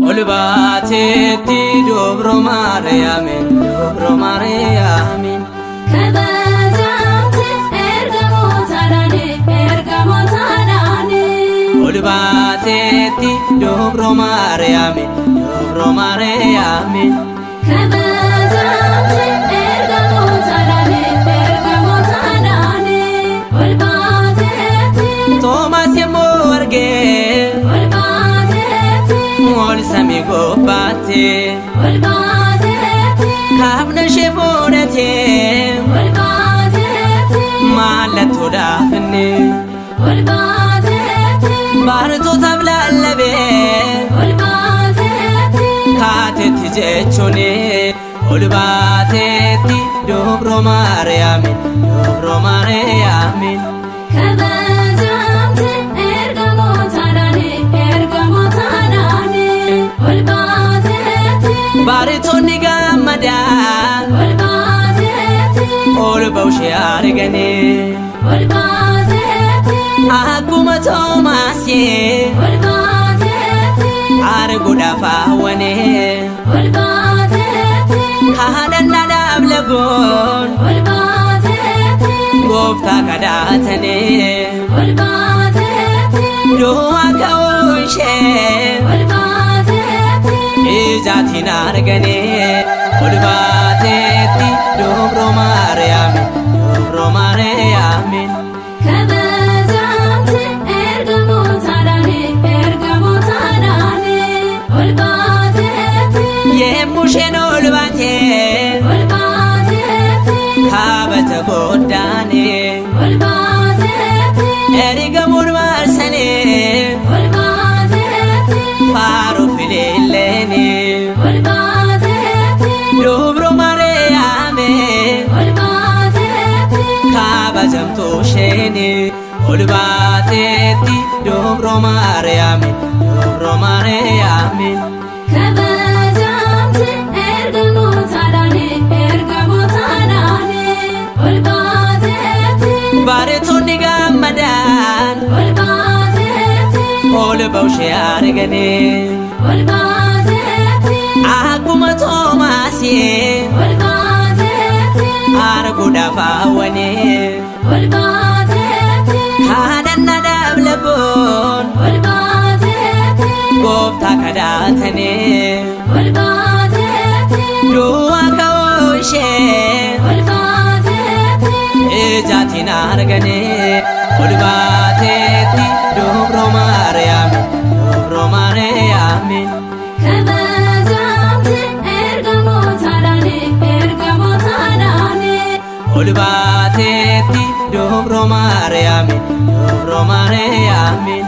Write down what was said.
Ol baateetti Dubro Maariyaamin, Dubro Maariyaamin. Kabajamte ergamootaadhaan, ergamootaadhaan. Ol baateetti Dubro Maariyaamin, Dubro Maariyaamin. Kabajamte ergamootaadhaan, ergamootaadhaan. Ol baateetti. Toomaas yommuu argee Ol baateetti. Ol samii gubbaatti Ol baateetti. Kaafna ishee fuudhatee Ol baateetti. Mallattoodhaaf inni Ol baateetti. Baartootaaf lallabee Ol baateetti. Kaateetti jechuun ol baateetti Dubro Maariyaamin, Dubro Maariyaamin. Kabajamte ergamootaadhaan, ergamootaadhaan. Ol baateetti. Baartonni gammadaan Ol baateetti. Ol ba'u ishee arganii Ol baateetti. Akkuma Toomaasii Ol baateetti. Arguudhaaf hawwanii Ol baateetti. Kadhannaadhaaf lagoon Ol baateetti. Gooftaa kadhatanii Ol baateetti. Du'a ka'uu ishee Ol baateetti. Ijaatiin arganii ol baateetti Dubro Maariyaamin, Dubro Maariyaamin. Kabajamte ergamootaadhaan, ergamootaadhaan. Ol baateetti. Yemmuu isheen ol baatee Ol baateetti. Kabaja goddaanii Ol baateetti. Ergamuun marsanii Ol baateetti. Faaruu fileelleenii Ol baateetti. Dubro Maariyaamin Ol baateetti. Kabajamtuu isheenii ol baateetti Dubro Maariyaamin, Dubro Maariyaamin. Kabajamte ergamootaadhaan, ergamootaadhaan. Ol baateetti. Baartonni gammadaan Ol baateetti. Ol ba'u ishee arganii Ol baateetti. Akkuma Toomaasii Ol baateetti. Arguudhaaf hawwanii Ol baateetti. Kadhannaadhaaf lagoon Ol baateetti. Gooftaa kadhatanii Ol baateetti. Du'a ka'uu ishee Ol baateetti. Ijaatiin arganii ol baateetti Dubro Maariyaamin, Dubro Maariyaamin. Kabajamte ergamootaadhaan, ergamootaadhaan. Ol baateetti Dubro Maariyaamin, Dubro Maariyaamin.